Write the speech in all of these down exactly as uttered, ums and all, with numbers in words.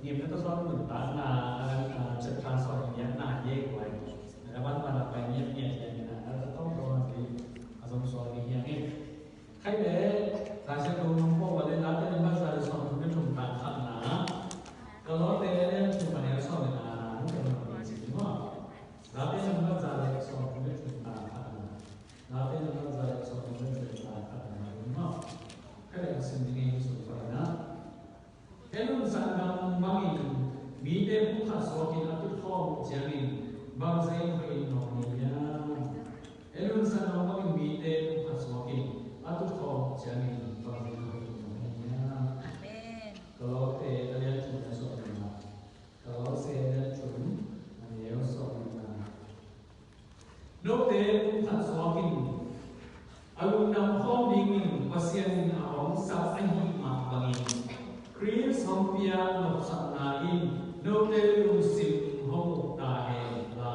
Ngimna tawh sawm nuntakna, ah, chapter sawm nihna hi guai. Na ka ban ban a pai ngiat ngiat hi a, na ka tawm tawm a zui a zong suak ding hi a ngim. Khai le, Lai Siangtho hong pawh le Late number za le sawm thum le thum, tang khatna. Ka lawmte, a lian thum a neu sawm le nga na, hong pawh nang ding ci ni maw. Late number za le sawm thum le thum, tang khatna. Late number za le sawm thum le thum, tang khatna, ni maw. Khai le ka sim ding hi sung paina. Hih nunsan dang bangin mite pumkhat suakin a tutkhawm uh ciangin bangzahin hoih in nuam na hiam? Hih nunsan dang bangin mite pumkhat suakin a tutkhawm uh ciangin bangzahin hoih in nuam na hiam? Amen. Kolose a lian thum a neu sawm le nga. Kolose a lian thum a neu sawm le nga. Note pumkhat suakin a lungdam khawm dingin Pasian in a hong sap ahih mah bangin, Khrist hong pia nopsakna in note lungsim hong uk ta hen la,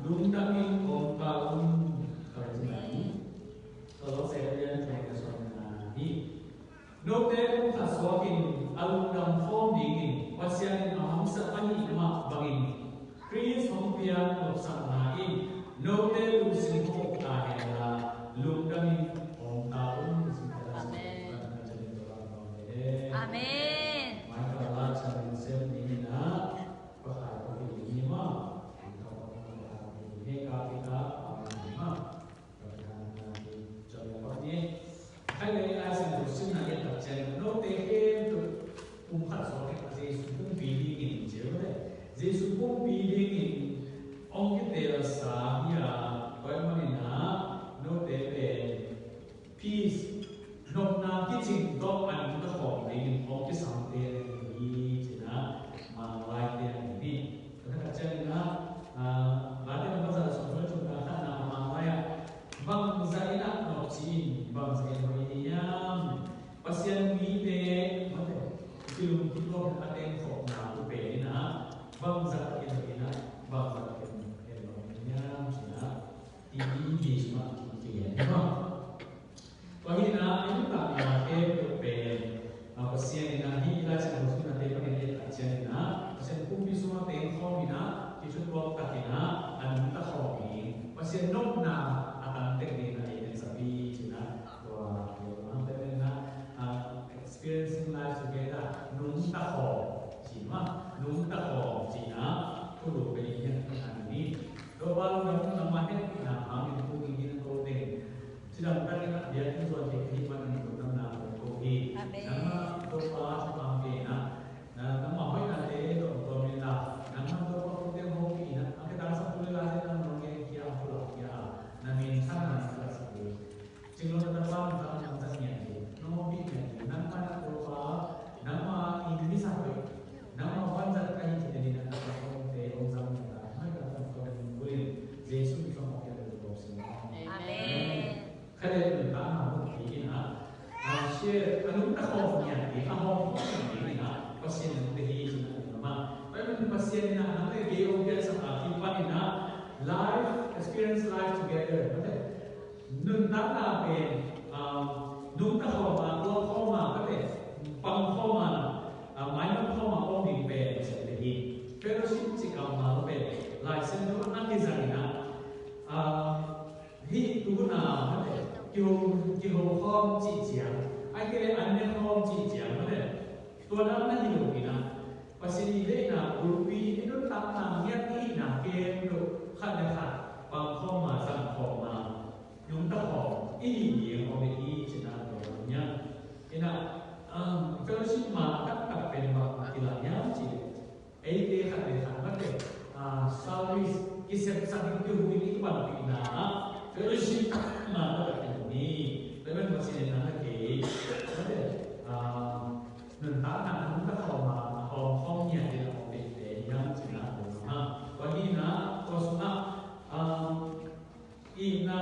lungdamin om ta un. Kolose a lian thum a neu sawm le nga hi. Note pumkhat suakin a lungdam khawm dingin Pasian in a hong sap ahih mah bangin, Khrist hong pia nopsakna in note lungsim hong uk ta hen la, lungdamin om ta un. Amen. Amen. Khai le, Lai Siangtho simna i et tak ciangin note khempeuh pumkhat suak in Jesu pumpi dingin ci uh le, Jesu pumpi dingin hong kitelsa hi a, tua ahih manin ah note pen peace, nopna kicing tawh a nungta khawm dingin hong kisamte hi, ci in ah Manglaite ahi hi. Tua khit ciangin ah, ah, Late number za le sawm thum le thum, tang khatna, Manglai ah, bangzah in ah nopci in, bangzah in hoih hiam? Pasian mite, mate, kilungkim lo a tengkhawmna uh pen in ah, bangzah in hoih in ah, bangzah in hoih hiam, ci in ah, i, i, i sungah ki, ki, ki, Tua hi in ah, i nuntakna khempeuh pen, ah, Pasian in ah, hih Lai Siangtho simnate panin i et tak ciangin ah, Pasian pumpi sungah tengkhawm in ah, kithutuak tak in ah, a nungta khawm ding, Pasian nopna a tang tek ding in ah, i en zapi ci in ah, tua, tua, tua, tua, ah, experiencing life together, nungta khawm ci in ah, nungta khawm ci in ah, thulu pen in ah, a ni. Topa lungdam, nangmah hehpihna hangin tuni in ko teng cidam takin a biakinn zuan thei ka hih manin lungdamna kong ko hi. Amen. Nangmah Topa thupha pia in ah, nangmah hoihnate dong tuam in la, nangmah Topa ko teng hopih in ah, a kitangsap thu le late nang nong genkhia a, pulakkhia a, na minthanna na laksak ding. Cinglo na tapa nang tapa nang zat ngiat hi, nong ompih ngiat hi, nang pan a Topa, nangma in misa hoih, nangma vanzat ka hi cih tenin a tapa kongte hong zang ngiat a, mai ka tapa kong bulin, Jesu in song hong kiat a lungdam sin. Amen. Kha le nuntakna mun pi in a, a share, a nungta khawm ngiat hi, a hawm khawm ngiat hi in a, Pasian nungta hi cih na nungma. Pai mun Pasian in a, nang le kei hong kiatsak a, kipan in a, life, experience life together, mate. Nuntakna pen, ah, nungta khawm a, tuak khawm a, ka pen, pang khawm a, ah, mailam khawm a om ding pen, sia te hi. Fellowship cih kammal pen, Lai Siangtho a kizang in a, ah, hih tu hun a, ka pen, kiho, kiho khawm cih ciang, ahih kei leh an ne khawm cih ciang, ka pen, tua dan na hi lo in a, Pasian i deihna bulpi, i nuntakna ngiat i hihna khempeuh khat le khat pang khawm a, zang khawm a, nungta khawm i hih ding om hi, ci-in ah tua hi a. In ah, um, fellowship ma taktak pen bang a kilah hiam cih leh, eite khat le khat mate, ah, service kisepsak in, kihuk in i kipanpihna ah fellowship ma taktak pen hi. Tua pen Pasian in a na kei mate, ah, nuntakna nungta khawm a, a hawm khawm ngiat in a hawm pehpeh hiam cih na om a. Tua hi in ah, tua sungah, um, itna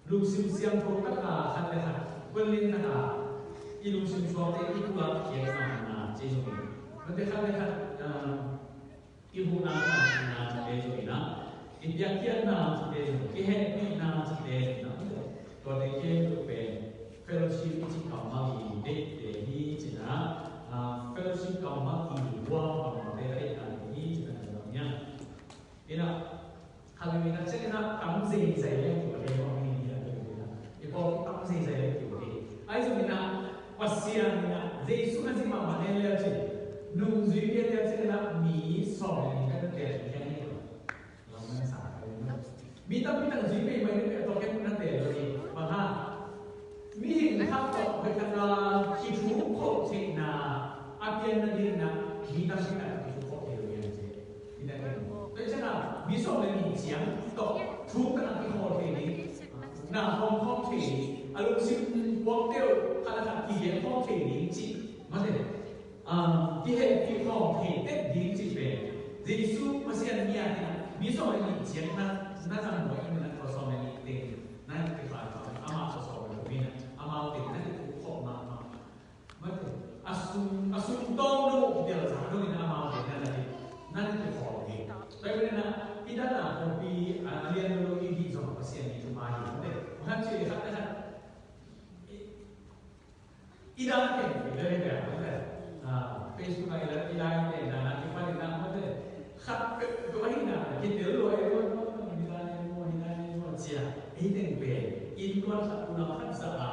lungsim siangtho tak a khat le khat, kuan lian tak a i lungsim suakte i pulak khiatna ci zong in. Mate khat le khat, um, i huhna, i huhna cihte zong in ah, i piakkhiatna cihte zong, i hehpihna cihte zong in ah, tuate khempeuh pen fellowship i cih kammal i deihte hi ci-in ah, Fellowship kammal i buang kammalte a deihna hi ci-in a dong hi. Ina, khat veivei na ciang ina tam zeizai leng kei bang hi hi a dong hi. I pawlpi tam zeizai leng kei hi. Ahi zongin ah Pasian in ah Jesu a zi mahmah na hi leh cin, nungzui kei leh cin ina mi sawm le nih ka na tel kei hi. Mi tampi tang zui peuhmah in peuh tawh ken na tel lo hi. Bang hang? Mihing khat tawh hoih takin kithuk khawh theihna a pianna dingin mi tampi tang kithuk khawh thei lo hi, ci hi. Tua ciangin mi sawm le nih ciang tawh thuk takin kikhawl thei ding, na hawm khawm thei ding, a lungsim puakte uh khat le khat kigen khawm thei ding cih mate. Kihehpih khawm thei tek ding cih pen Jesu Pasian mi a hi a, mi sawm le nih ciang na, na zang buai in na, tua sawm le nih teng na kikhal khawm, amau sawm le nih in amau teng na kithuk khawh mahmah. Mate, a sum, a sum tawng dong, kitel zang dong in amau teng na, na ki, na kikhawl hi. Tua ahih manin ah i dan a pawlpi a lian lo i hih zong Pasian i thupha hi, mate. Bang hang cih leh khat le khat i dan pen, i dan pen, mate. Facebook ah i la, i la, i dan a, i pa i dan, mate. Khat peuh, tua hi na, kitel lua, eh, lua, lua, lua, hi dan, eh, lua, hi dan, eh, lua, ci a. Ei teng pen, innkuan khat, unau khat zah a,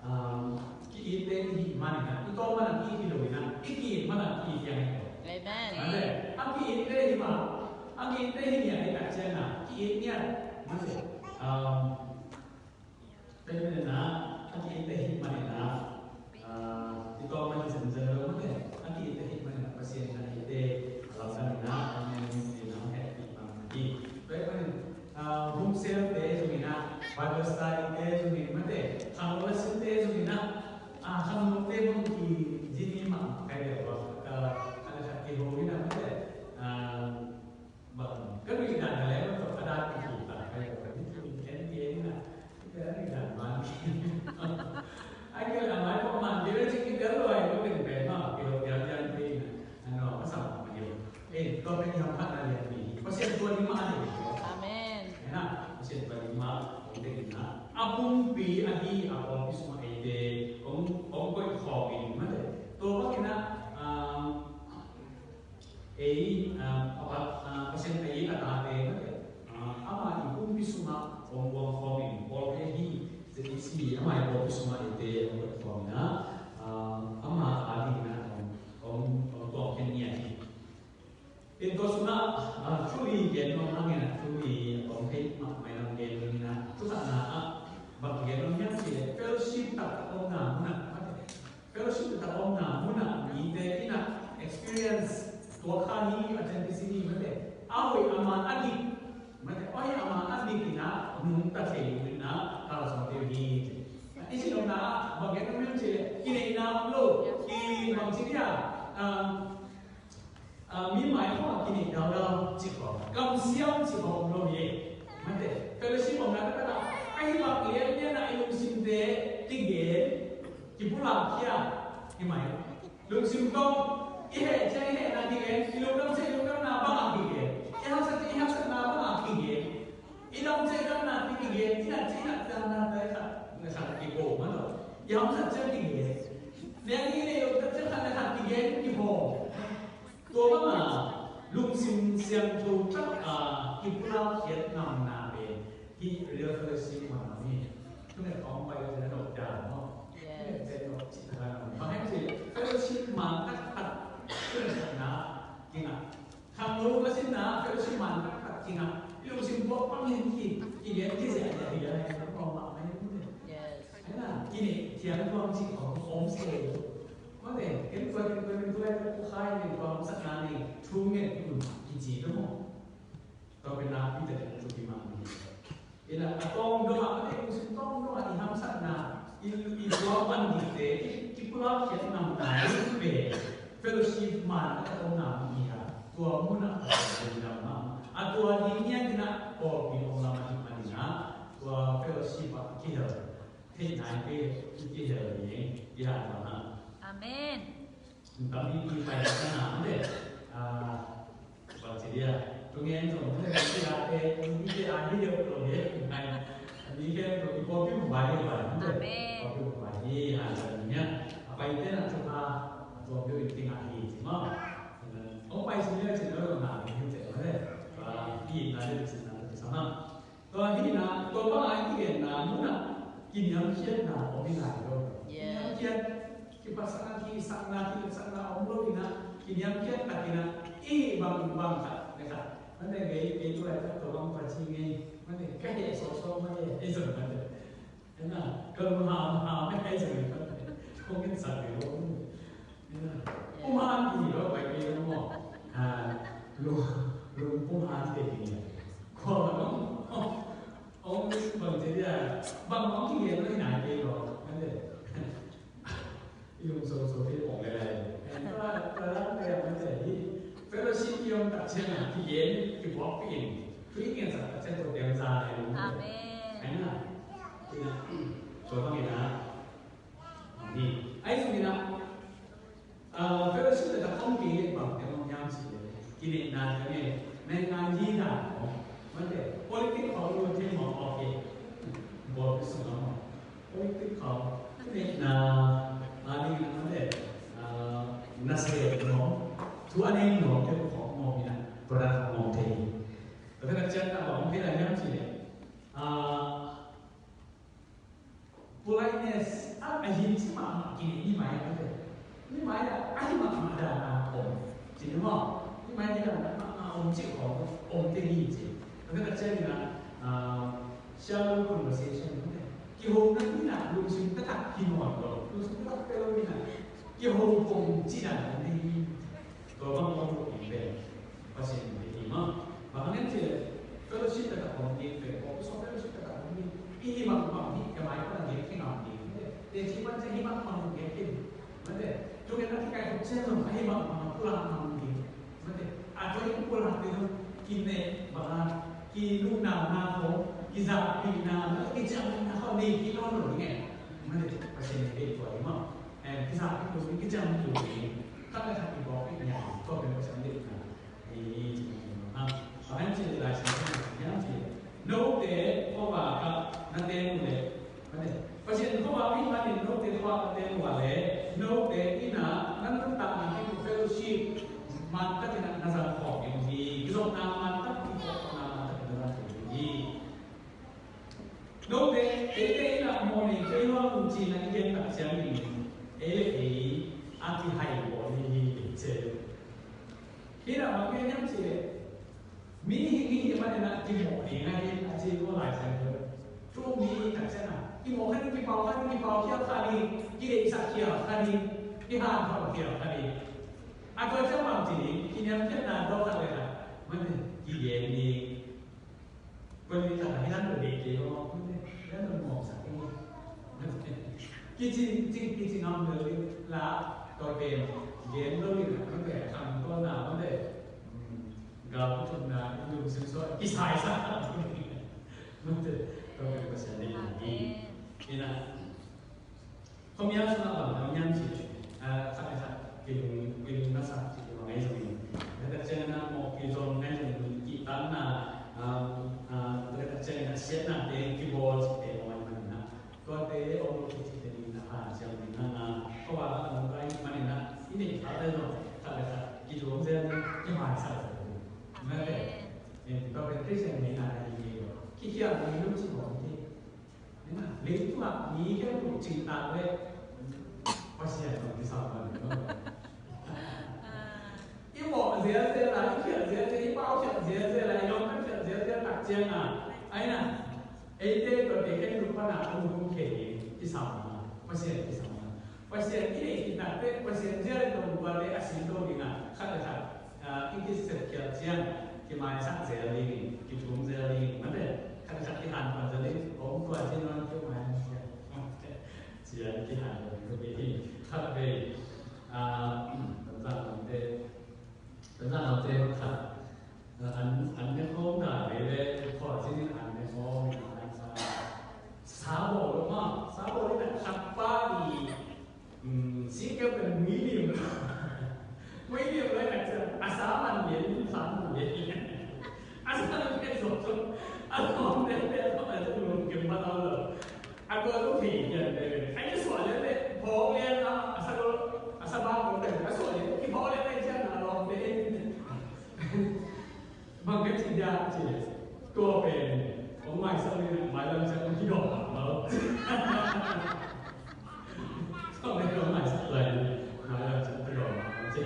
um, ki-it te i hih manin ah, i tawm manin ah ki-it hi lo in ah, i ki-it manin ah ki-it hi a. Amen. Mate. A ki-it te hi mah, a ki-it te hi ni a, i tak ciang a, ki-it ni a, mate. Um, Tua ahih manin ah, a ki-it te hi manin ah, ah, i tawm manin zenzen lo mate, a ki-it te hi manin ah, Pasian in a ki-it te, a lamdang in ah, a ngen in ah, hehpih mahmah hi. Tua ahih manin, ah, home cell te zong in ah, Bible study te zong in mate, khangno lesson te zong in ah, ah, khangnote bang ki zi ni mah kai leh bang, ah, khat le khat kiho in ah mate, ah, Bang, ka nuih dan ka leh, bang tawh ka dan ki kik ta, ka leh, ka ni tu in N B A ni na, ka nuih dan man. Ai ka leh, a mai pawh man, ki leh cik ki tel lo ai, ka pen pen ma, ki lo tel tel pen na. Ano, ka sam ma ni. Eh, tua pen i hamphatna lian pi. Pasian tua ni ma ni. Amen. Ena, Pasian tua ni ma, ong te ni na. A pumpi a hi, a pawlpi sung a eite, ong, ong koih khawm in, mate. Tua bang in na, ah, Ei, ah, a pa, ah, Pasian ei a tate mate, ah, ama i pumpi sungah hong buang khawm in, pawlpi ahi, Z C C ama i pawlpi sungah eite hong buang khawm in ah, ah, ama a dingin ah hong, hong, hong tuam khen ni ahi. In tua sungah, ah, thu li gen nuam hangin ah thu li hong thei mahmah in hong gen ding in ah, thu khatna ah, bang gen nuam hiam cih leh fellowship taktak omna mun ah, mate. Fellowship taktak omna mun ah mite in ah experience tua kha hi, authenticity mate. A hoih a man a dik mate, a hoih a man a dik in ah nungta thei in ah kalsuan thei hi. I cih nopna ah bang gen nuam hiam cih leh kineihna om lo, ki bang ci dia, um, Ah, mi mai khawng a kineih daudau cih khawng, kamsiam cih khawng om lo hi. Mate, fellowship omna taktak ah, a hi bang lianlian ah i lungsimte kigen, kipulak khia, hi mai. Lungsim tawh, i heh ciang i hehna kigen, i lungdam ciang i lungdamna bang a kigen, i haksat ciang i haksatna bang a kigen, i dam ciang i damna kigen, i nat ciang i natna khat le khat kigen, mate. I hamsat ciang kigen. Liang i nei lo khat ciang khat le khat kigen, kihawm. Tua banga lungsim siangtho tak a kipulak khiat ngamna pen hih real fellowship man hi. Tune kong pai ka tina no dan maw? Yes. Tune pen no cih taka no. Bang hang cih fellowship man taktak tune kong na kina. Khangno ka sinna fellowship man taktak kina. I lungsim buak pang hi ki, ki lian ki zia zia hi a, hi a, hi a, hi a, hi a. Yes. Ahi na, kine thiang tuang cih khong om se. Mate, ken tua, ken tua, ken tua, ken tua khai, ken tua, sak na ni, thu ngen, um, kici lo mo. Tua pen na, pi te ken tu pi ma ni. Ina, a tawng dong a, mate, kum sin tawng dong a, i hamsatna, i, i tua pan ni te, i, i pulak khiat nam na, i pe, fellowship man, a tawng na, i ha, tua mun a, a tua ding a, ina, pawlpi ong lam a, i man ina, tua fellowship a, kihel. Thei nai te, i kihel ding, i han bang a. Amen. Tam i, i pai na na, mate. Ah, bang ci dia. Tu ngen zong, mate, bang ci dia, te, i te a hi deuh lo hi, i pai. Ni ke, tu i pawlpi mu bai hi bai, mate. Amen. Pawlpi mu bai hi, han bang ni a. A pai te na tu ha. Tua peuh in kingah hi ci maw. Hong pai sin leh cin lo na hi ci maw le. Tua hi na le cin na tua sama. Tua hi na tua bang a i kigenna mun ah kiniamkhiatna om hi nai lo. Kiniamkhiat, kipatsakna, kisakna, kisakna om lo hi na, kiniamkhiat takin a i bang bang khat le khat. Mate kei kei tu lai khat tua bang pa ci ngei. Mate ka heh sawsawk mate ei zong mate. Ena, ka lung ham ham ei zong mate. Kong in sak hi lo. Ena, pum han hi lo pai kei lo maw. Lung, lung pum han kei hi. Kua ma dong. Ong bang ci dia, bang ong kigen lo hi nai kei lo. Mate. I lung so so te ong le lai. Ka la ka la te mate hi. Fellowship i om tak ciang a kigen kibuak pi in. Tui ngen sak tak ciang ko tiang za le. Amen. Ai na. Ina. So bang ina. Ni. Ai su ina. Fellowship le tak om ki bang te ong hiam ci le. Kinehna te nge. Nei ngai hi na. Mate. Politics khong lu te mo ok. Bol pi sung mo. Oi, tua khong, tua na, a ding na mate, a, na se no, tua nei no, tua khong no, ina, tua da khong no te. Tua ka cian na bang te na hiam ci le. A, politeness, a, a hin ci ma ma ki ni mai a te. Ni mai a, a hin ma ma da na ko. Ci ni mo. Ni mai ni da na ma ma om ci ko, om te ni ci. Tua ka cian na, a, shallow conversation, mate. Kihona in a lungsim taktak hi nawn lo. Lungsim taktak pia lo in a kihona kong ci dan a nei hi. Tua bang om lo in pen Pasian in hi mah. Bang hang hiam cih leh fellowship taktak om ding pen, kong so fellowship taktak om ding. I hi mah mah hi, ka mai kong a ngen hi ngam ding. Te ci pan ci hi mah mah ngen hi. Mate, tu ngen a ki kai kong ci lo, hi mah mah pulak ngam ding. Mate, a tua in pulak ding lo, kineh bang a, kinunau na ko, kizahpihna, kiciamna ko, nei kik nawn lo ding e. Mate, Pasian in deih tua hi mah. Eh, kizahpih lo ding, kiciamna lo ding. Khat le khat kibawlpih nia, tua pen Pasian deihna. Ei, ci mah hi mah. Bang hang hiam cih leh Lai Siangtho in bang hiam cih leh, note khuavak ah na teng uh leh, Pasian khuavak ahih manin note khuavak ah na teng uh leh, note in a na nuntakna teng uh fellowship mantakin a na zang khawm ding uh hi. Kizopna mantak, kizopna mantakin na zang khawm ding uh hi. Note, eite in a mawh nei kei un ci-in a i gen tak ciangin, ei le ei a kihai bawl hi hi ci. Hi in a bang gen hiam cih leh, mihing i hih manin a kimawh ding ahi a ci uh Lai Siangtho. Thu um hi tak ciang a, kimawh kha ding, kipau kha ding, kipau khial kha ding, kideihsak khial kha ding, kihanthawn khial kha ding. A tua ciang bang ci ding, kiniamkhiatna tawh khat le khat, mate, kigen ding. Koi mi khat a hi dan lo ding kei lo, hi dan lo mawhsak ding. Kici, kici, kici ngam lo ding la, tua pen gen lo ding, mate, khangtuahna, mate. Gal thukna, i lungsim suak, kisaisak. Mate, tua pen Pasian deihna hi. Ina. Khuamial sungah bang tam hiam cih leh, a, khat le khat kilung, kilung na sak cih leh bang ahi zongin, khat ciangin a mawh kizom ahi zongin kihtakna, a, a, khat ciangin a siatnate kibawl cihte om ahih manin a, tuate om lo cih cihte ding na han ciang ding hang a, khuavak ah a nungta ahih manin a, i neih khat le zong khat le khat kituam zel ding, kimaisak zel ding. Mate, eh, tua pen Khristian neihna ahi hi. Kikhial ding lo cih bang hi. Leitungah mi khempeuh cingtak leh Pasian zong kisam pan lo. I mawh ziazia lai, i khialh ziazia, i pau khialh ziazia lai, i lawmta khialh ziazia tak ciangin a, ahi na, eite tuate khempeuh pan a hong hum khia ding kisam a, Pasian kisam a. Pasian i deih khit tak teh, Pasian zia le tawh tuate a sin to ding a, khat le khat, ah, i kisep khial ciang, kimaisak zel ding, kithum zel ding, mate, khat le khat kihanthawn zel ding, om tua cin wan keu mai sia. Sia kihanthawn zel ding, khat vei, ah, Tanzan lamte, Tanzan lamte khat, An, an ne khawm ta ve le, khuaci nin an ne khawm in an sa. Sa bawl lo ma, sa bawl in an khat pa i, um, si keu pen mui lim. Mui lim lo in an sa, a sa man lian, sa man lian. A sa man lian zok zok. A khawm lian lian, a sa man lian zok zok. A tua zok hi lian lian. A i suak lian lian, phawk lian a, a sa lo, a Sabbath lo pen a suah le kiphawl le pen ciang a lawmte in bang ka ci dia ci le, tua pen hong maisak le mailam ciang hong kidawm lo. Tua pen hong maisak le mailam ciang kidawm lo ci.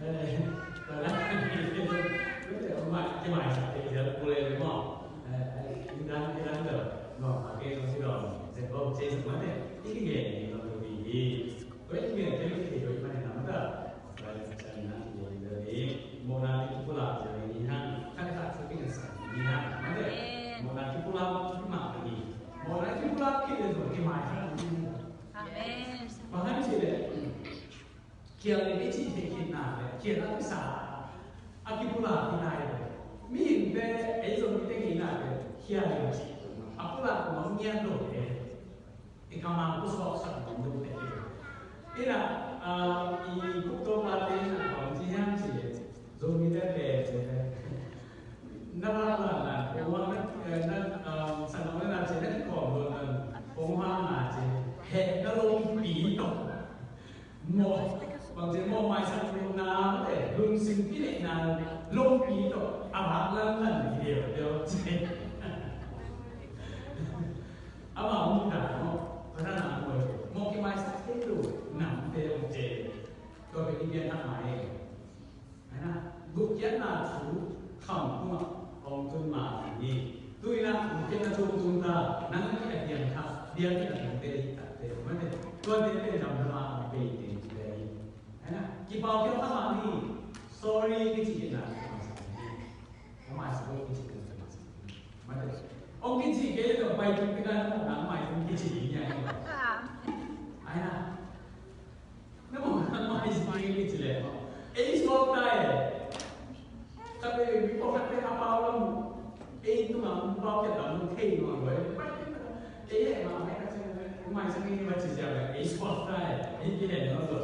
Eh, tua la hong mai, hong maisak te cia ku le maw. Eh, i dan i dan lo maw, a ke hong kidawm. Cia ko cia sa mate i kige ni lo tu bi hi. Tua i kige te i kige tua i mate na mate. Mawhna kipulak ni hang, khat le khat thu kinasak ni hang. Mawhna kipulak mah ni. Mawhna kipulak kei le zong kimai hang ni. Amen. Bang hang ci le, khial le i cih theih khin nak le, khial a kisa a kipulak khin nak le, mihingte ei zong mite khin nak le, khial le a pulak mah ngiat lo le. I kammal ku suaksak nuam deuh teh. Ina, ah, i kuk tawpate ina kong ci hiam ci le, Zomite pen ci le. Na lak lak na, kong na, eh, na, ah, sang nong na ci na ci kong lo na, kong hang na ci. Heh na lompi tawh. Mawh, bang ci mawh maisak lomna, eh, lungsim kineihna, lompi tawh. A bak lan lan deuh deuh ci. Ama hong dan maw, padan a maw, maw kimaisak thei lo namte hong ce. Tua pen i pianthak mai e. Ahi na, gupkhiatna thu kham tungah hong tun ma hi. Tu in ah gupkhiatna thu hong tun ta, nang na ki a pianthak, pianthak a tungte hi takte, mate, tuate pen damdam a hong pei teng ci le hi. Ahi na, kipau pianthak mah ni, sorry kici hi na, hong maisak lo kici hi na. Mate. Hong kici kei le tawh pai tung pina na mawhna maisak kici hi nia. Ahi na. Na mawhna maisak kici le. Ei suak ta e. Khat le mi pawlkhatte a pau lam. Ei tungah pau kiat lam thei nuam lo e. Ei e mah mai ka ci le. Maisak ni va ci sia le. Ei suak ta e. Ei kihen nuam lo.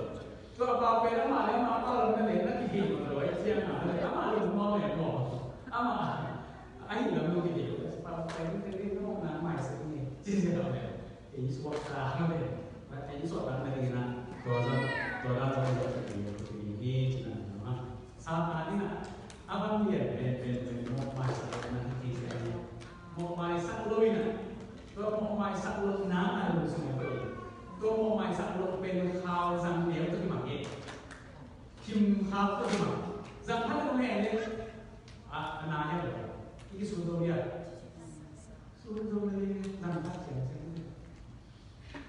Tua pau pen amah le amah pau lam na le na kihen nuam lo e. Sia na le amah lo mawh le mawh. Amah. Ahi lam lo kei kei, pa pa yin te yin no na mai se ni. Ci se lo le. Ei suak ta na le. Ei suak ta na le na. Tua zong, tua zong tua zong ni ci na na. Sa ta ni na. A ban lian pen pen pen mawh maisak na ki se ni. Mawh maisak lo na. Tua mawh maisak lo na na lo sung ko. Tua mawh maisak lo pen khau zang neu tu ki ma ke. Kim khau tu ki ma. Zang khat lo he le. A, a na ya lo. I ki sun zo ya. Sun zo le, zang khat ciang ciang.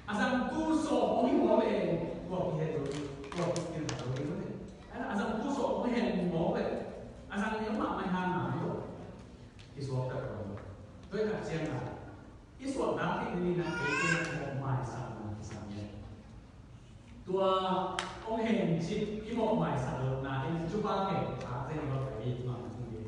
A zang tu so, o mi mo le, kua ki he zo, kua ki kin zo le. A zang tu so, o mi he mo le. A zang ne ma mai han ma lo. I suak ta ko. Toi ka ciang a. I suak na ki ni na, e ke na ko mai sa na ki sa ne. Tua hong hen cih i mawh maisak lohna in Jupa khempeuh a zen lo ka i tuam thung hi.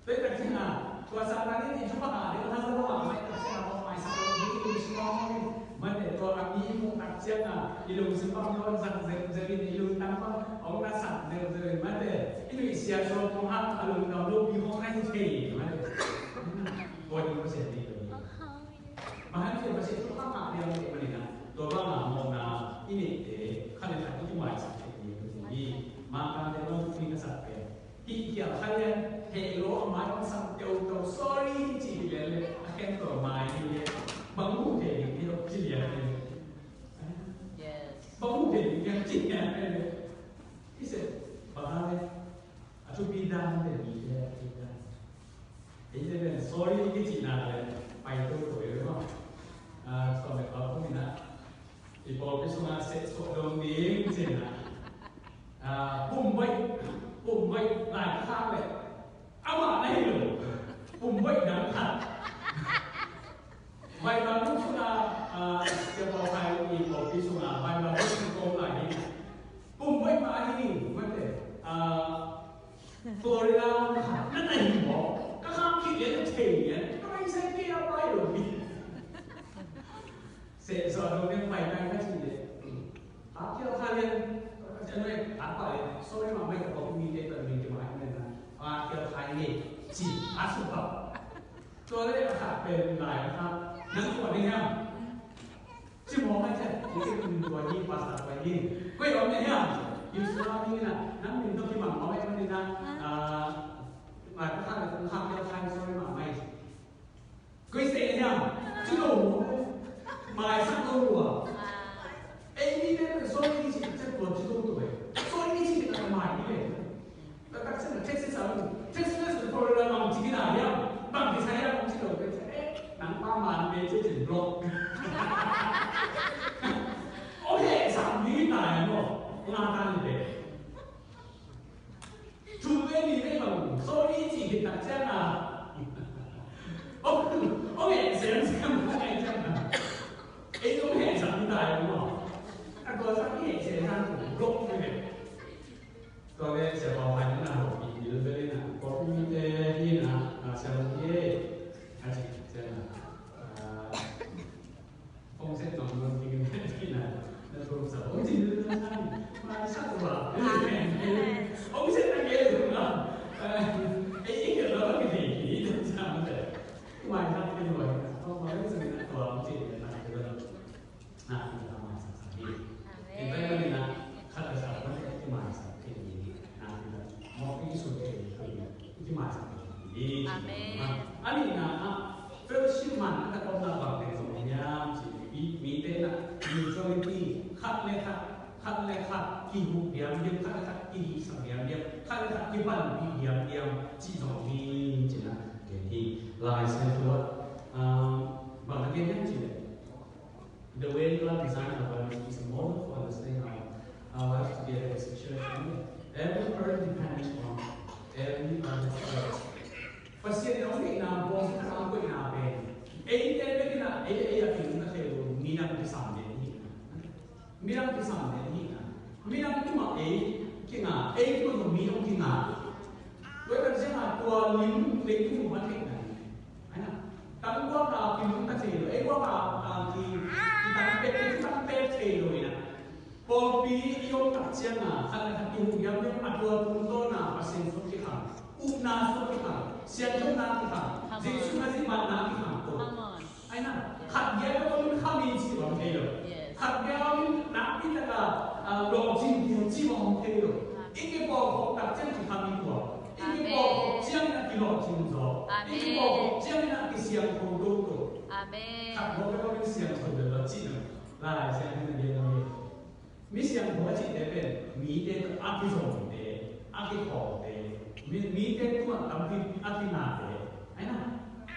Tua i tak ciangin tua Satan in i Jupa a ding hazat lo a mai tak ciangin mawh maisak lo ding i lungsim a hong in. Mate tua a mi muh tak ciangin i lungsim bang lo zang zel zel in i lungtang bang hong na sak zel zel in mate i nuihsiat suak hong hang a lungdam lo pi hong na hi thei mate. Tua ding Pasian ding lo. Bang hang hiam cih leh Topa mah lian deuh manin ah, tua bang a mawhna i neihte khat le khat i kimaisak theih ding hi. Mangkangte bang thupi ka sak pen, hih khial kha lian, heh lo a mai hong sam teuhteuh, sorry cih hi lian le a khen tua mai hi lian. Bang mu thei ding hi lo cih lian hi. Yes. Bang mu thei ding hi cih lian hi. Hi se, bang hang le, a thupi dan te mi te a thupi dan. Ei te pen sorry i kici nak leh pai to to e maw. Ah, sawm le kua kum in ah i pawlpi sungah seh suah dong ding ci in ah, ah, pumbaih, pumbaih lai khak leh amah na hi lo. Pumbaih dang khat. Vai bang sungah, ah, Sia Pau Khai i pawlpi sungah vai bang sung kong lai hi. Pumbaih mah hi, mate. Ah, Florida hong khak na na hi maw? Ka khak khit lian na thei lian. Ka pai sai kei a pai lo hi. Seh suah dong ding pai kai ka ci le. A khial kha lian. Ka ci a nuai a pai. Sorry mah mai ka bawk mi te pan mi te mai na na. A khial kha lian ci a su bawk. Tua le a khak pen lai a khak. Nang tua ding hiam? Ci mawk a ci a. Ni te kun tua hi pastor pai hi. Koi om na hiam? Israel ni na, nang min to ki mang mau em ni na, ah, mai pa khan la kong khak ya khai soi ma mai. Koi se hiam? Ci lo mo. Mai sak lo wa. Ei ni te soi ni ci te tua ci lo tu e. Soi ni ci te mai ni le. Taktak sih, text sih sama. Text message ko la bang cik na ya, bang kisah ya, bang cik lo. Eh, nang paman be cik cik blok. Oh, eh, sambil na mo. Ngatan be. Cuma ni be bang. Sorry, cik tak cik na. Oh, oh, eh, siang siang, eh, siang na. Eh, oh, eh, sambil na mo. Aku rasa ni, eh, siang na blok ni be. Tua le Sia Pau Hai na hopih dil vel in a, pawlpi mite hi in a, a, Sia Lung hi e, a ci ciang a, a, phone set zong lon ding in hi in a, na thum sa hong ci dil na san, mai sa tua. Hong set na ke zong a, a, ei ei ke lo ki dei ki dei sa ma te. Mai sa ke lo, a, mai sa na tua hong ci na ke lo. Na, i maisak sa hi. Amen. I Bible in a, khat le khat mah i maisak thei hi. Na, i mawh i sut thei hi. I maisak thei hi. Amen. A nihna ah, fellowship man a tak omna bang te zong hiam ci hi. Mite na, unity, khat le khat, khat le khat kihuh diamdiam, khat le khat kihihsak diamdiam, khat le khat kipanpih diamdiam ci zong hi ci na. Hi Lai Siangtho ah, um, bang a gen hiam ci le. The way God designed our bodies is a model for understanding our, our life together as a church family. Every person depends on every other else. Pasian in a hong deihna bawlsiat a hong koihna pen, eite bek in a, ei, ei a kilungta thei lo, midang kisam den hi. Midang kisam den hi. Midang tungah ei kinga, ei tungah midang kinga. Tua tak ciangin tua lim leitung hong theihna hi. Ahi na, tangguak a kilungta thei lo, ei guak a, a ki, kitangpek, kitangpek thei lo hi na. Pawlpi i om tak ciangin khat le khat kihuh diamdiam a, tua tungtawn a Pasian suak kikhang, upna suak kikhang, siangthona kikhang, Jesuh Khazih matna kikhang ko. Ahi na, khat bia ka bawlin kham in ci bang thei lo. Yes. Khat bia in nakpi taka, ah, lawhcin ding ci bang thei lo. Amen. I kipawlkhop tak ciang kikham in tua. I kipawlkhop ciangin a kilawhcin zaw. Amen. I kipawlkhop ciangin a kisiangtho toto. Amen. Khat bia ka bawlin siangtho lo ci na. Lai Siangtho in a gen lo hi. Mi siangtho a cihte pen mite tawh a kizomte, a kikhawmte, mi, mite tungah tampi a kinate, ahi na,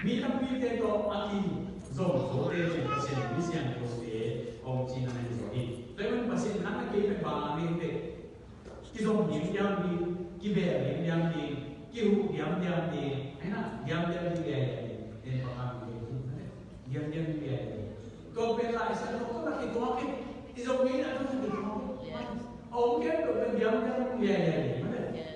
mi tampite tawh a kizomte pen Pasian mi siangthote hong cihna hi zaw hi. Tua ahih manin Pasian nang le kei pen bang a ngen teh, kizom diamdiam ding, kibel diamdiam ding, kihuh diamdiam ding, ahi na, diamdiam ding, diamdiam ding, nen pa kang ding, diamdiam ding, diamdiam ding. Tua pen Lai Siangtho tawh na kituak hi. I zong ngeina tawh na kituak hi. Yes. A om khempeuh pen diamdiam liailiai hi mah teh. Yes.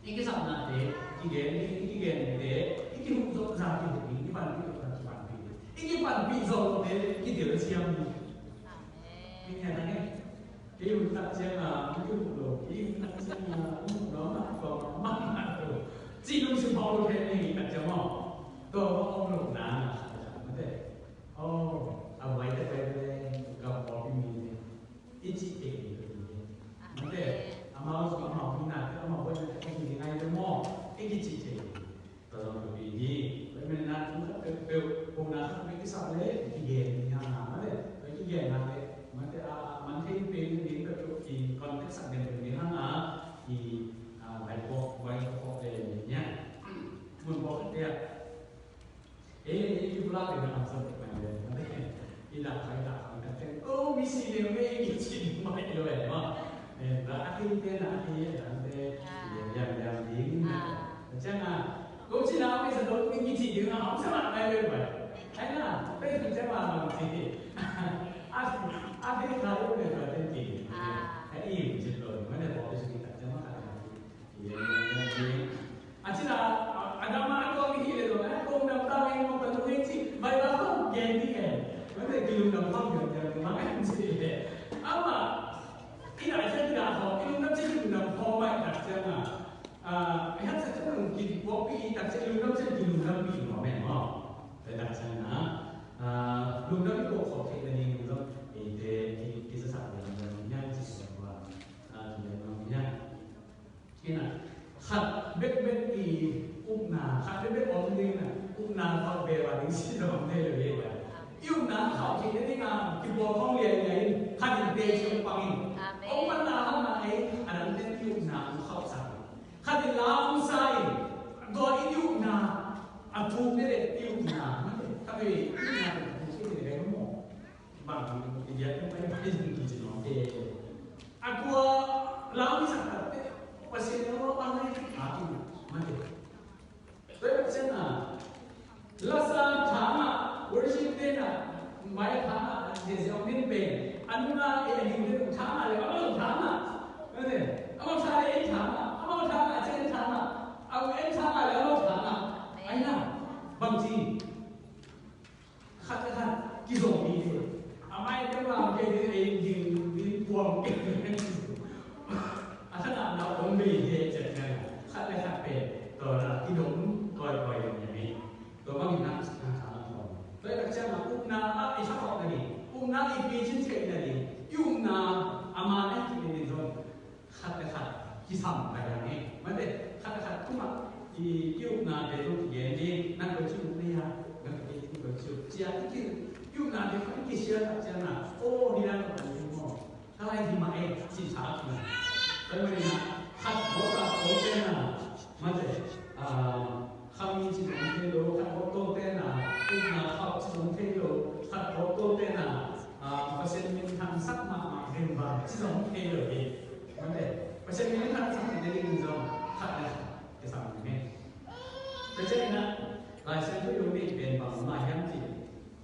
I kisapnate kigen ding, i kigente i kihuh zawh zah kihuh ding, i panpih zawh zah kipanpih ding, i kipanpih zawh lote kitel ciam ding. Amen. Kei hun tak ciang a, hong kimuh lo, kei hun tak ciang a, hong muh lo, mah, mah, mah, mah lo. Cih lungsim hong lo khen ni tak ciang maw. Tua hong om lo na, na, na, mah teh. Oh, a vai tak vai le, ka pawlpi mi le. I cih kei ni, mah teh. Amau zong amau mi na, amau vai na, ka hi ngai le maw. I cih kei ni. Tua zong thupi hi. Tua ahih manin a thu khat peuhpeuh, pumna khat peuh kisap leh kigen hi hang a, mah leh tua kigen hang leh, mah teh a, a man thei pen ding peuhpeuh in context sak den pen ding hang a, i, a, vai pawk, vai pawk pen ding hi a. Mun pawk khat te a. Ei, ei, kipulak ding a, a sam pen ding, mah teh. I dah khai dah khai dah khai. Oh, misi leh mei i cin mai lo eh, maw. Eh, dah a thei te na a thei eh, dah te. Ah. Lian lian lian ding. Ah. Ciang a, ko cin a mei sa lo i cin ding a, hong sa ma mai lo bai. Ai na, pe cin ciang ma lo cin. A, a thei khai lo le bai te cin. Ah. Ai i cin lo, mai le bo pe cin ciang ma khai. A cina, a dama a tuang hi le dong, a tuang dam ta weng mong ta lung ci, bai ba kong gen di eh. Mate kilung dam kong gen gen ma ngan ci eh. Ama, ina cia ina kong, kilung dam ci kilung dam kong bai tak cia ma. A, ina cia cia lung kin kong pi tak cia kilung dam cia kilung dam pi mo men mo. Bai tak cia na. A, lung dam pi kong kong thei na ni lung dam. Ite ki, ki sa sa lung dam ni ngan ci so. Khat bekbek i upna, khat bekbek om ding na, upna khauh bek a ding si dong om thei lo hi. I upna khauh kik ding a, kibawl khong liailiai in, khat in teci hong pang in. Amen. Hong pan na hang na ei, a dang ten i upna hong khauhsak. Khat in la hong sa in, tua i upna a tuk dede i upna, mate, khat i upna a tuk dede hong maw. Bang i biak in pai pai in kici nuam te. A tua lau i sak tak te, Pasian in a bang nai a ki mate. Tua i Pasian a lasa thang a, worship te na, mai thang a, Jesu min pen, a nung a e a ding te thang a le, a mau thang a. Mate, a mau thang a le e thang a, a mau thang a, a chen thang a, a en thang a le, a mau thang a. Ai na, bang ci. Khat le khat kizom hi. A mai te lam kei te ei ding ding puang kei. A khat a na om bei he chet ngai. Khat le khat pe to na kidom koi koi ni mi. To bang na na na to. To i tak chan na upna a i sa kok na ni. Upna i pi chin chet na ni. I upna a ma na ki ni ni zon. Khat le khat kisam pai a nge. Mate, khat le khat tungah i, i upnate tawh kigen ding, na koi ci up nei a, na koi ci up, koi ci up. Cia i ki, i upnate tawh i kisial tak ciangin a, aw, hi lai mah bang ding maw. Ka lai hi mah e, ci sa up na. Tua mah ding a, khat tawh khat tawh te na, mate, ah, Khami ci zong thei lo, khat tawh tawh te na, upna khauh ci zong thei lo, khat tawh tawh te na, ah, Pasian minthangsak mahmah ding bang ci zong thei lo hi. Mate, Pasian minthangsak ding ding zong khat le khat kisam ding hi. Tua ciangin a, Lai Siangtho i hong deih pen bang mah hiam cih leh,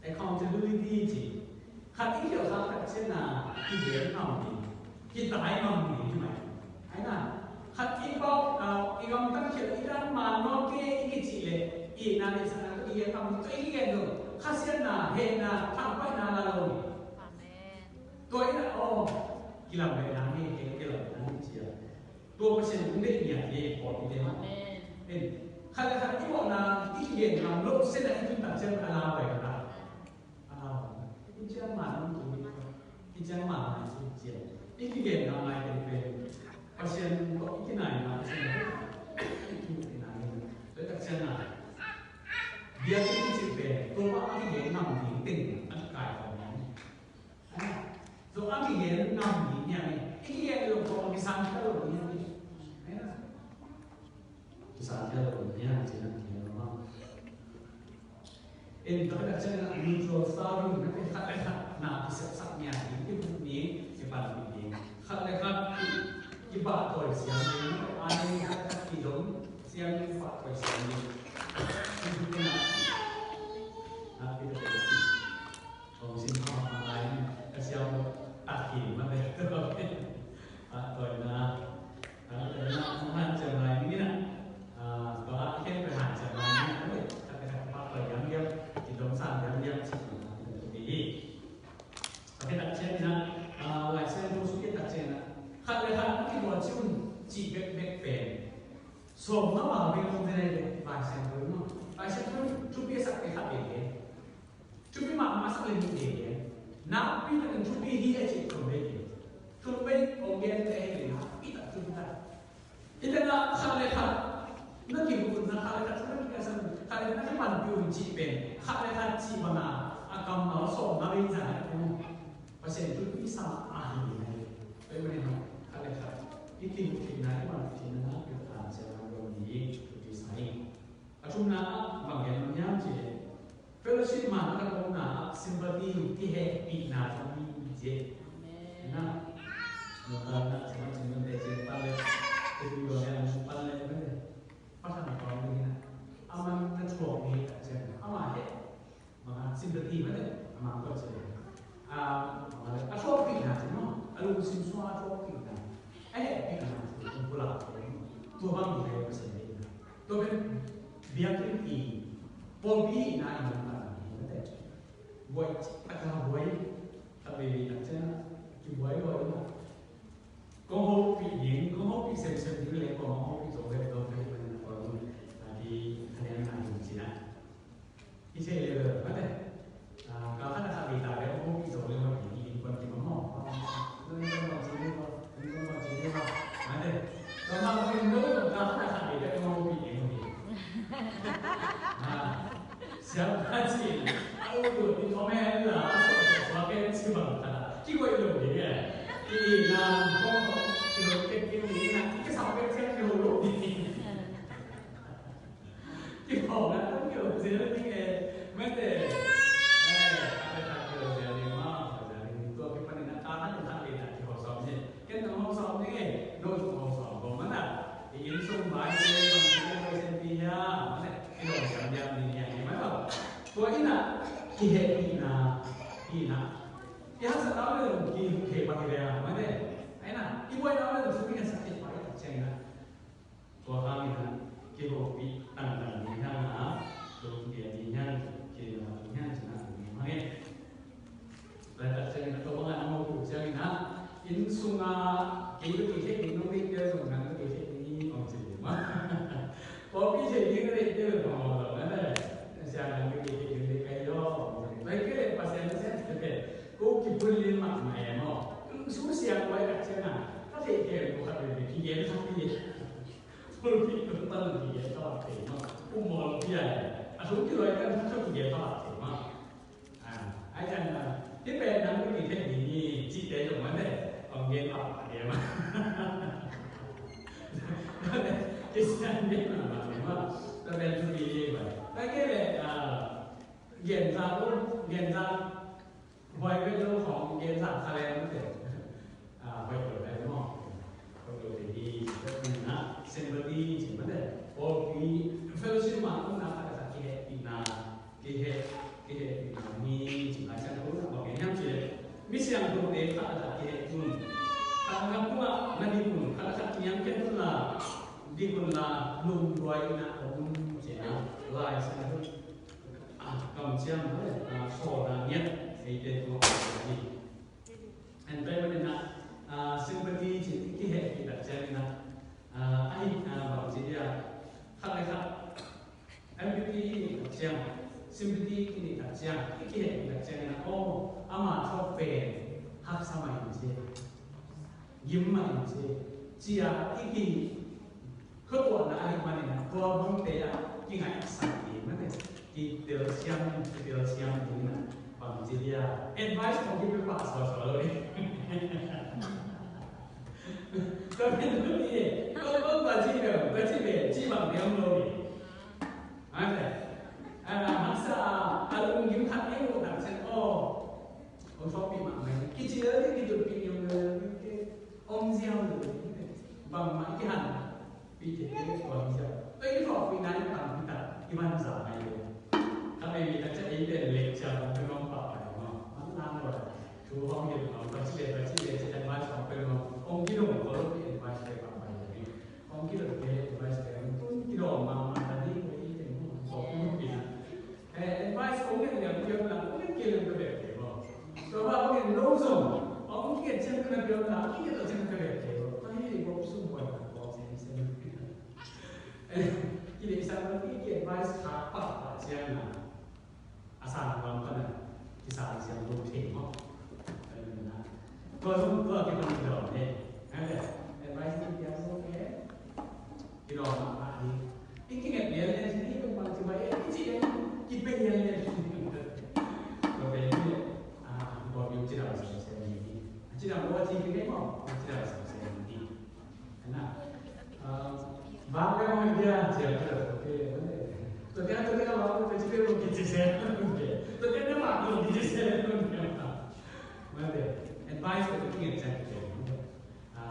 accountability ci. Khat i khialh khak tak ciangin a kigen ngam ding, kitai ngam ding hi mai. Ai na, khat i pau, ah, i gamtang khialh i dan man nawn kei i kicih leh, i na deihsakna tawh kigen ngam ding, tawh i kigen lo. Kha siatna, hehna, thangpaihna la lo. Amen. Tua in a, aw, kilamdaihna hi, kilamdaihna hi ci a. Tua Pasian hong deih ngiat hi, pawlpite mah. Amen. Khat le khat i mawhna i kigen ngam loh siatna i tun tak ciang a la pai ka ta. Amen. Aw, i ciang man nong tu hi, i ciang man nong tu hi ciang. I kigen ngam lai pen pen. Pasian tawh i kinai ngam, Pasian tawh i kinai ngam. Tua tak ciang a, biakinn i cih pen, tua mah a kigen ngam ding teng a kikai khawm hi. Zong a kigen ngam ding hi a, i kigen lo khawm a kisang kha lo ding hi a. Kisang kha lo ding hi a, ci na kigen lo mah. En, tua ka ciangin a mutual serving, na khat le khat na kisepsak nia ding, kibuk ni, kipanpih ding. Khat le khat kipahtawi siam ding, a ding khat le khat kidong siam ding, pahtawi siam ding. Kibuk ni na, na kidong. Kong sin pha ma lai, ka siam tak hi, ma le. Pahtawi na. Tua na, hong hanciam lai ning in a. Tua a khen pai hanciam lai ning in a. Khat le khat pahtawi diamdiam, kidong sam diamdiam, cih na, tua hi. Tua khit tak ciangin a, Lai Siangtho sung khit tak ciangin a, khat le khat a kibual ci un cih bekbek pen. Sawm ngam a bek om te nei le, Lai Siangtho in maw. Lai Siangtho in thupi a sak te khat bek hi. Thupi mahmah sak le nih veve. Nakpi takin thupi hi a cih thum vei hi. Thum vei hong gen te hi le nakpi tak thupi tak. Hi tena khat le khat na kibukna, khat le khat na kikaisan, khat le khat na kipanpih un cih pen, khat le khat cih bang a, a kammal sawm na vei zan a pen Pasian thupi sa a hi hi. Tua ahih manin khat le khat i kibukna, i panpihna nakpi takin hanciam lai ding hi, thupi sa hi. A thumna ah bang gen hiam cih leh, fellowship man a kan omna ah sympathy, kihehpihna zong hi ci. Amen. Na, nungkalna, sama cing nung te cing pan le, te tu yo ne nung pan le, pan le. Pathan kong ni na. Aman na thuak ni ta cing. Ama he. Manga sympathy mah le, ama ko ci. A, manga le, a thuakpihna ci maw, a lungsim sungah a thuakpihna. A hehpihna ci, a pulak ci. Tua bang hi le Pasian deihna. Tua pen biakinn i, pawlpi i na i man pan hi mate. Buai, a ka buai, a vei vei tak ciang, kibuai buai na. Kong hopih ding, kong hopih semsem ding le, kong hopih zo ve, zo ve, a di, a di, a di, a di, a di, a di, Hi thei le mate. Ka khat a khat vei ta le, hong hopih zo le mate, hi in kuan kim a maw. Nung kuan kuan ci le maw, nung kuan kuan ci le maw. Mate. Ka ma kuan Siapa cih a ut ut i thawm hen la a suak suak suak ken ci bang khat a kikoih lo ding e. I itna khawng khawng kilo ken ken ding na i ka sau ken ciang kilo lo ding. Kiphawkna tam kilo zel ding e. Mate. Ai, a pen a kilo zel ding ma, kilo zel ding. Tua kipanin a ka khat in khat in a kihawm sawm ding. Ken tawh hawm sawm ding e. No tawh hawm sawm ko mana. I inn sung vai te bang ci ken vai sen pi hia. Mate. Kilo zel ding ni hia ni mana. Tua inn a kihehpihna, hihna. I haksatna uh le zong kihehpah hi ve a, mate. Ahi na, i buaina uh le zong sum i haksat kihepah i tak ciangin a. Tua hangin a, kihopih tangtang ding hiang a, tua kigen ding hiang, kigen ding hiang cih na ding hiang e. Laitak ciangin a tua bangin a mawk uh ciangin a, inn sungah kei ka kithei ding nong deih te zong nang ka kithei ding hi, om ci ding mah. Pawlpi thei ding ka deih te zong om lo na le. Sia nang ka kithei ding deih ka hi lo, om ci ding. Lai kei le Pasian, Pasian kithei. Ko kiphun lin mahmah e maw. Su siang kuai tak ciang a, ka theih kei ko khat veve kigen khat hi. Pulpit tung pan kigen khat thei maw. Kum maw lo pia e. A sung kiloi kan khat kigen khat thei maw. A, ai kan a, hih pen nang hih thei ding hi, cihte zong man e. Kong gen khat thei maw. Kisian gen mahmah e maw. Ka pen tu bi hi maw. Ka gen le, a, gen za lo, gen za Huai vet lo khawng gen zah kha leng mate. A, huai lo leng maw. Huai lo te hi, vet na, sympathy ci mate. Pawlpi, fellowship ma, um na khat le khat kihehpihna, kiheh, kihehpihna hi ci mate. Ciang ko na bang gen hiam ci leh. Mi siangthote khat le khat kiheh un. Khat na tungah na dik un, khat le khat kiniamkhiat un la, dik un la, lungduai in a om un ci na. Lai Siangtho a, kamciam, a, sawlna ngiat eite tungah a hi. En pen manin a, a, sympathy ci i kihehpih tak ciangin a, a, a hi, a, bang ci dia, khat le khat empathy i neih tak ciang, sympathy i neih tak ciang, i kihehpih tak ciangin a, aw, ama tawh pen haksa mah in ci. Gim mah in ci. Ci a i ki Khuatuahna ahih manin a, tua bangte ah kingaihsak ding mate, kitelsiam, kitelsiam ding a, bangci dia advice khong kipia pah suasua lo ding. Tua pen lo ding, tua bang tua ci bel, tua ci bel, ci bang ding om lo ding. Mate, a, haksa a, a lunggim khat ding uh tak ciang, aw, hong thawhpih mahmah hi. Kici lel ding, kitutpih niam lel ding, om ziau lo ding. Bangmah i kihan Pite te tuan sia. Tua i thawhpihna i tampi tak i man za mai lo. Ka pen mi tak ciang ei pen lecture hong pia nuam pah pai maw. Man lang lo. Thu hong hilh nuam, tua ci le, tua ci le, ci advice hong pia nuam. Hong kidong ko lo pi advice pia pah pai lo. Hong kidong te advice pia nuam. Tun kidong mahmah ta ding ko i pen hong ko pi na. Eh, advice kong ngen liang piang na, kong ngen kei liang ka bek kei maw. Tua bang kong ngen lo zong, kong ngen ciang ka na piang na, kong ngen lo ciang ka bek kei maw. Tua hi kong sum buai na kong ciang ciang. Eh, kei leh sang na kei advice kha pah pah ciang na. A sang lam pa na, kei sang ciang lo thei maw. Tua zong, tua kei pan kei lo ne. Advice ni piang lo kei. Kidawm mahmah hi. I kingep lianlian hi, i peuhmah ci vai, i ci lian, kipe lianlian hi. Tua pen hi, a, Baibal ci dang sem sem hi. Ci dang bawl ci kei maw, ci dang sem sem hi. Ana, a, vang le maw dia, ci a, tua pen, tua pen, tua pen, vang le ci pe lo kici sem. Tua pen, vang lo kici sem. Mate, advice ko kingep ciang kei. A,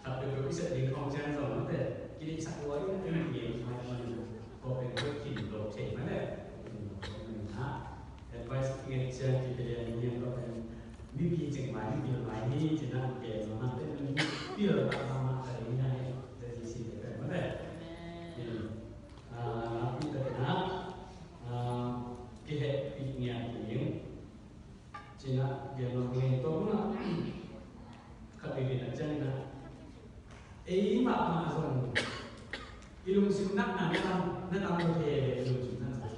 Khat peuhpeuh i sep ding khawng ciang zong mate, kideihsak lua ding a, i gen mai man in a, ko pen ko kin lo thei mate. Advice i nget ciang kipia lian ding ko pen mipi cing mai, mipi mai hi cin a, gen mahmah te, mipi lo tak mahmah ka ding hi a, ZCC te pen mate. Lampi tak in a, kihehpih ngiat ding. Cina, gen lo ngei to na. Khat veve na ciang na. Ei mahmah zong. I lungsim nakna na tam, na tam lo thei ve i lungsim nakna.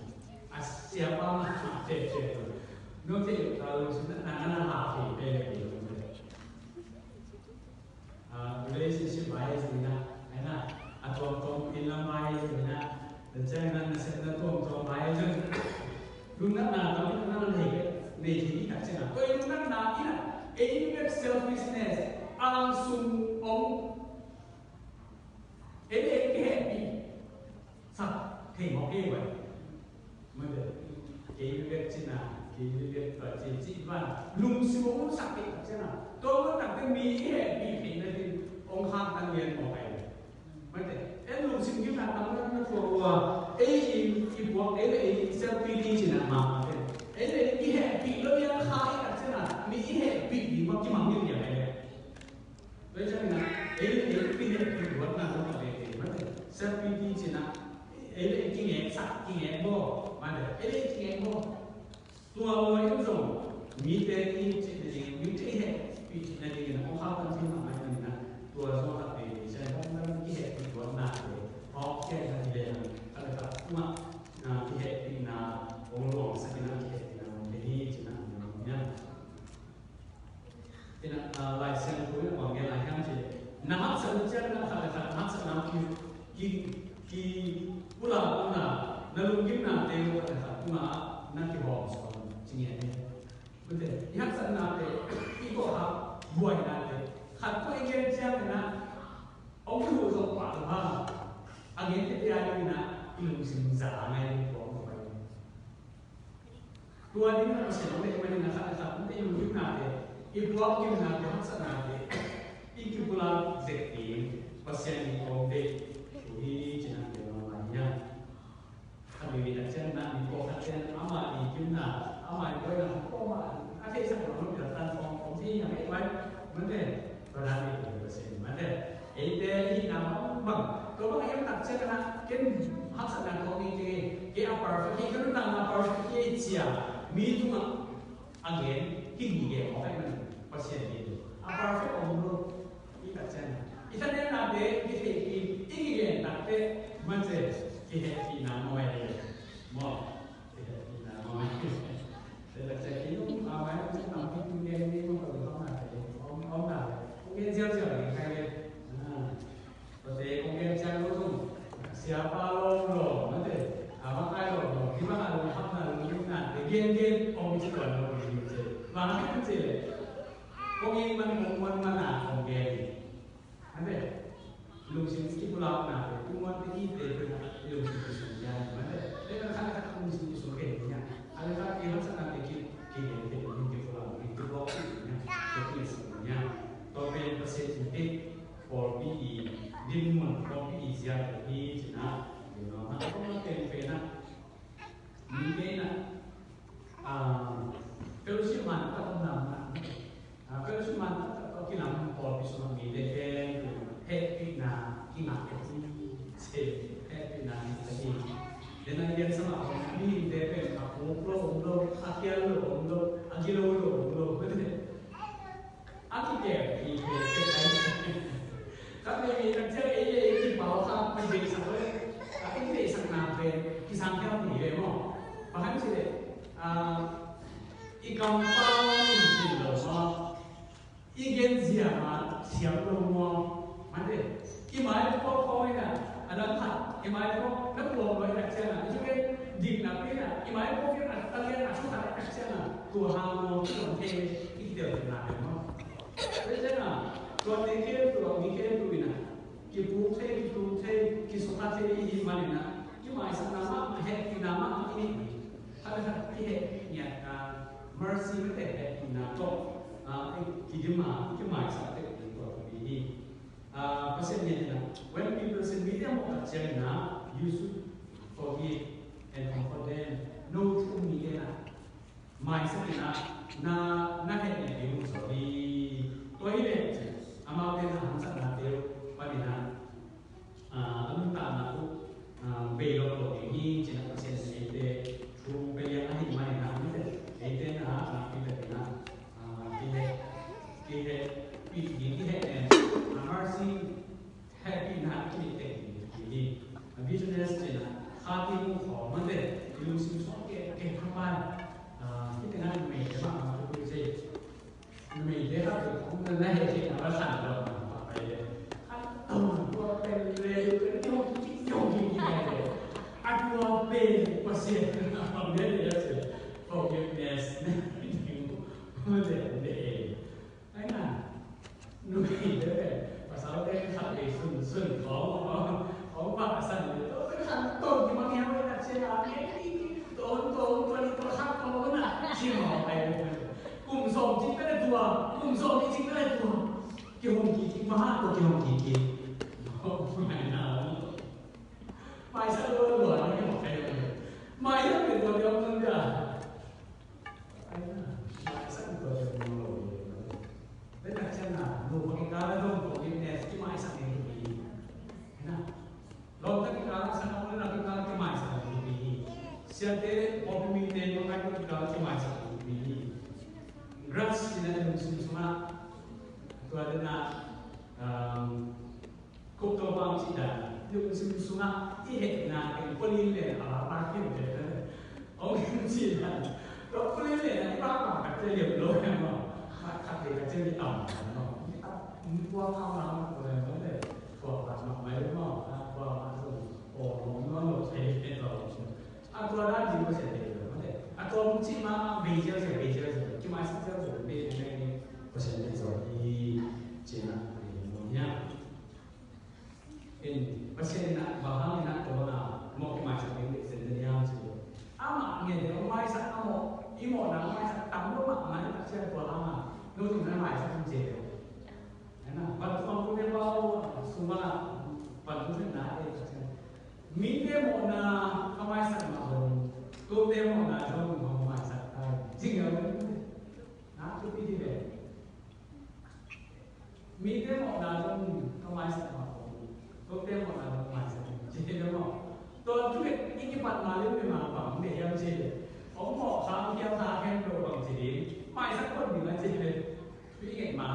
A siapa mahmah thei thei lo. No thei lo ta lungsim nakna na la thei thei ve i lungsim. A, relationship vai zong na, ai na, a tuamtuam inn lam vai zong na, Tua ciangin a nasepna tuamtuam lai a, lungdamna tampi takna nei, nei thei i tak ciangin a, tua i lungdamna in a, ei bek selfishness, ang sung om, ei, ei kihehpih sak thei mawk ei vai. Mate, kei bek cina, kei bek tua ci ci van, lungsim om sak thei tak ciangin a, tua mah tak te mi i hehpih theihna ding ong khak tan lian mawk ei. Mate, en lungsim gimna tam na tua ua, ei i, i puak, ei le ei self pity cina ma, mate. Ei le i hehpih lo ia kha i tak cina, mi i hehpih ding mah kimang ding ia ei le. Tua ciangin a, ei le ei i hehpih luatna lo ma le ei, mate. Self pity cina, ei le ei kingek sak, kingek bo, mate. Ei le ei kingek bo. Tua lua in zong, mite i cihna dingin, mite i hehpih cihna dingin, a hong khauh kan cih mahmah in a, tua zong a khat vei, sia dang dang i hehpih tuatnate, hawk khia in a hi le hang, khat le khat tungah, a, i hehpihna, hong luangsak in a, i hehpihna, hong heh hi cihna, hong heh hi. Ina, a, Lai Siangtho in a bang gen lai hiam cih leh, na haksatna ciang na khat le khat haksatna ki, ki, ki pulak na, na lunggimnate uh khat le khat tungah na kihawm sawn ci ngen hi. Mate, i haksatnate, i kawhhak buainate, khat tawh i gen ciangin a, hong kihuh zawh pah lo hang, a gen tete a dingin a, i lungsim za ngai ding tuak lo pai. Tua ding a Pasian hong deih manin a khat le khat hong deih lunggimnate, i puak gimnate, haksatnate, i kipulak zek ding Pasian in hong deih thu hi cih na gen nuam lai hi a. Khat vei tak ciang na mi pawlkhat ciang ama i gimna, ama i buaina khat pawlkhat a theisak lo, no pia tan kong kong thei hiam ei vai, mate, tua dan i Pasian mate. Eite i hihna bang bang, tua bang a hiam tak ciang a, ken haksatna tuak ding kei, kei a perfect hi, ka nuntakna perfect hi ci a, mi tungah a gen, hi hi gen mawk ahih manin Pasian hi lo. A perfect om lo, i tak ciang a, i thanemnate, i theihpih, i kigen takte, mate, kihehpihna mawi hi. Maw? Kihehpihna mawi hi. Tua tak ciang kei nung a mai, nung tampi nung gen ni, nung ka lungkhamnate, om, omnate, kong gen ziauziau ding kai ve. Ah. Tuate kong gen ciang lo zong, siapa lawm lawm, mate, a makai lawm lawm, hi bang a lungkhamna, lunggimnate, gen gen, om ci tuan lo, om ci. Bang hang hiam cih leh, kong gen man, kong muan man a, kong gen. Mate, lungsim kipulaknate, kong muante ite, lungsim kisung gen, mate. Leh khat khat lungsim kisung gen, a leh khat i haksatnate ki, kigen, kipulak, kipulak, kipulak, kipulak. Tua pen Pasian in teh, pawlpi i dinmun, pawlpi i ziate hi cih na, kong na pen pen a, mite na, ah, fellowship man tak om na, ah, fellowship man tak tak tawh kilam pawlpi sungah mite pen hehpihna kingah ka hi, hehpihna kingah ka hi. Then a lian sama om mihingte pen a puk lo om lo, a kial lo om lo, a gilo lo om lo. A kikem, i ke, ke kai. Ka pe mi tak ciang ei, ei, ei, kipau kha, kideihsak lo. A kideihsakna pen kisang khial ni ve maw. Bang hang hiam cih leh, ah, i kampau in cin lo maw. I genzia ma siam lo maw. Mate, i maipuak khawng in a, a dang khat, i maipuak na puak lo i tak ciang a, i thu gen dikna pen a, i maipuak in a, a lian a thu khat a tak ciang a, tua hang maw, tua hang thei, i kitel na pen maw. Tua ciang a, tua te khempeuh, mi khempeuh in a, kipuk thei, kituk thei, kisukha thei i hih manin a, kimaisakna mahmah, hehpihna mahmah i neih hi. Khat le khat i hehpih ngiat, ah, mercy mate, hehpihna tawh, ah, i kidim a, i kimaisak teh ding tua thupi hi. Ah, Pasian in a, when people sin, mite a mawh tak ciangin a, you should forgive and comfort them. No thu um mite na, maisak in a, na, na hehpih ding uh zaw hi. Tua hi leh, amaute na haksatnate uh panin a, ah, a nuntakna uh, ah, bei lawh lawh ding hi, ci-in a Pasian in eite thu pia liang ahih manin a, eite na, ah, nakpi takin a, ah, kiheh, kihehpih ding, kihehnem, ah, mercy, hehpihna kineih teng ding hi. A business ci-in a, kha ti mu khawng mate, i lungsim sung ke, ke kha pai, ah, hih teng a numei te mah, mah thu pia ci. Numei te kha peuh khawng na, na heh theihna va khan lo mah, mah pai le. Khan, oh, tua pen le, pen yong, yong, yong, yong, yong. A Maisak lua lua na ki mawk kai. Maisak lua lua na dia. Maisak lua lua na. Bena chana no pakikala dong ko ni ne ki maisak ni ni. Na. Lawmta kikala, sanggam le na kikala kimaisak a ding hi. Siate, pawlpi mite, makaite kikala kimaisak a ding hi. Grudge i lungsim sungah, tua dena, um, kop to bang ci dan, lungsim sungah i hehna ken pulin le a la pa kiu te. Ong ci dan. Tua pulin le na i pa pa ka te liam lo ya mo. Ma ka te ka te liam mo. Ni a, ni tua ka ma mo ko le mo le. Tua pa ma mai mo. A tua ma so. O mo mo lo te te to. A tua dan di mo se te mo te. A tua mo ci ma ma be je se be je se. Ki ma se se se be be ni. Ko se te so i ci na ni mo ya. In, Pasian in ah, bang hang in ah, tua bang a, mawh kimaisak ding Pasian in hiam ci. Amah ngen ding, maisak a mawh, i mawhna maisak tam lo mahmah in Pasian tua hang a, nu tung na maisak ding ci. Ena, vantung a kune pau, sung bang a, vantung tung na e, Pasian. Mite mawhna ka maisak mah zong, tute mawhna zong ka maisak ta. Zing a lo, na, tu pi di le. Mite mawhna zong ka maisak mah ko. Tute mawhna zong maisak. Ci te maw. Tua thu nget i kipat ma lim le ma bang ne hiam ci le. Ong mawh khang hiam na hiam lo bang ci ding. Maisak kon ding a ci le. Thu i nget ma.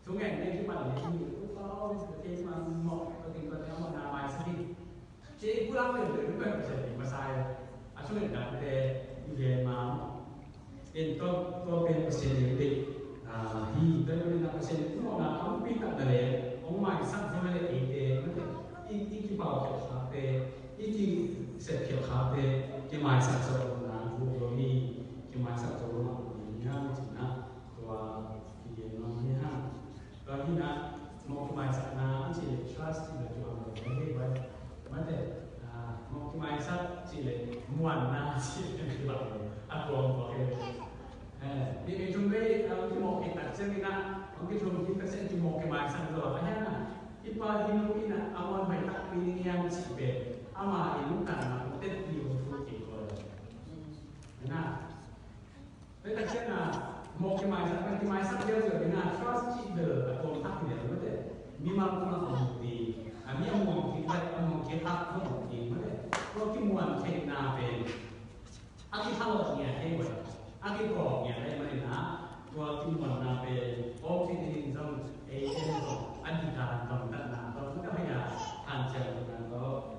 Thu nget ne kipat le i nget. Tua ong ci te ma mawh. Tua ting tua te mawhna maisak ding. Ci i pulang le le, pen Pasian ding Messiah. A sung en dang te, i ven ma. En tua, tua pen Pasian ding te. A, hi, tua pen na Pasian ding mawhna, a pi tak na le, ong maisak zong le ei te, ma te, i, i kipau khial khak te, i kisep khial khak te, kimaisak zong na, bu lo mi, kimaisak zong na, ni na, ni na, tua, ki ven ma, ni ha. Tua hi na, mawh kimaisakna, i cih leh trust in the Jehovah, hei bai. Mate, ah, mawh kimaisak cih leh muanna, cih leh a tuam tua hei. Eh, mi mi thum bei, ah, kimawh kitak ciang in ah, mawh kithum kitak ciang kimawh kimaisak zaw, a hian ah. I pa hi nu in ah, a muan bai takpi ding hiam cih pen, ama i lungtang ah, tet pi hong thu kik ko. Hi na. Tua ciang a, mawh kimaisak, mawh kimaisak ziauziau ding a, trust cih bel a tuam thak hi lian mate. Mimal kum a muang ding, a mi a muang kik, a muang kik hak a muang ding mate. Tua kimuan theihna pen a kithalawh ngiat hi mate. A kitawk ngiat hi mate na. Tua kimuanna pen awk thei ding zong ei ten zong a didan gamtatna tua kum a hei a hanciam na tua.